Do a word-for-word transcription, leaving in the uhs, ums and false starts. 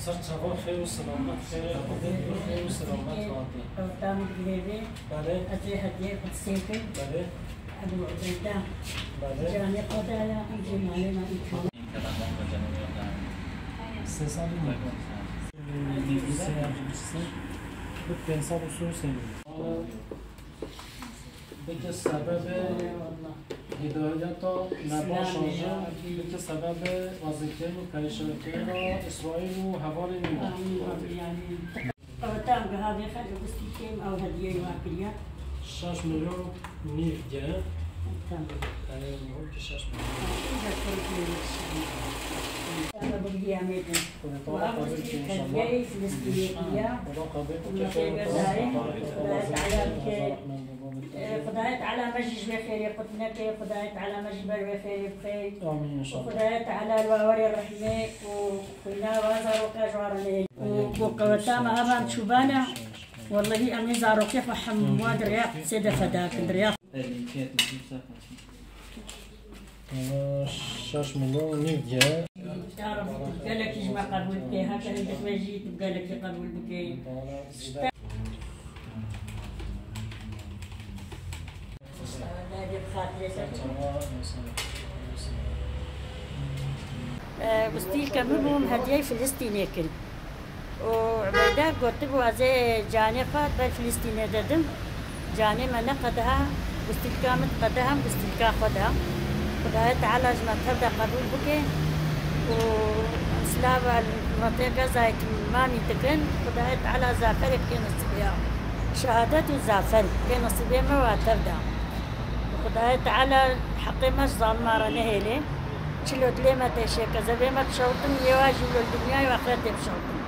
Ser çava xêr û selamet, xêrê Xwedê, xêr û selamet hatî. Qewta min digihêvê. Belê. Ez ê hediyê Qudsê kim. Belê. Ebû Ubeyda. Belê. Canê xwe daya, em jî malê me îkram. Sê sed û nod. Bi pênc sed û sê û sê. Bike sebebê hidayeta nebaşa jin, bike sebebê razîkirin û perîşankirina Îsraîl û hevalên wî. Amîn, amîn, amîn. Ew tam giha vê xelkê gustî kêm ew hediyeyê we kiriye. Şeş milyon nîv ge. Tamam. Erê, nîv ki şeş milyon. Îca kurikê. Tamam, bu giya mêdin. Û ev gustî hediyeyê Filistînê kiriye. Xuda qebul bike. Xuda Teala bike. Xwedayê Teala me jî ji vê xêrê qut neke, Xwedayê Teala me jî ber vê xêrê bixê. Amîn înşallah. Xwedayê Teala li we were rehmê û xwîna we zaroka ji wan re nehêle. Û ku qeweta me evan çûbana, wellehî em ê zarokê xwe hemû wan di rêya Qudsê de feda kin, di rêya Şeş milyon nîv diye. Ya Rabbi, tu gelekî ji me qebûl bike. Heke hindik me jî tu gelekî qebûl bike. Gustîlke min bûm hediyeyê Filistînê kir. û Ubeyde gotibû, ez ê canê xwe ber Filistînê de dim. Canê me neqediha, gustîlka min diqediha, gustîlka xwe de. Xwedayê Teala ji me tev de qebûl bike û em silava li Metê Gazayê mamî dikin. Xwedayê Teala zaferê bike nesîbê ya. Şehadet û zafer bike nesîbê me wa tev de. Xwedayê Teala heqê me ji zalima re nehêlê. Çilo dilê me tê şêke, zevê me bişewtin, yê wa jî wilo li dinyayê û axretê bişewtin.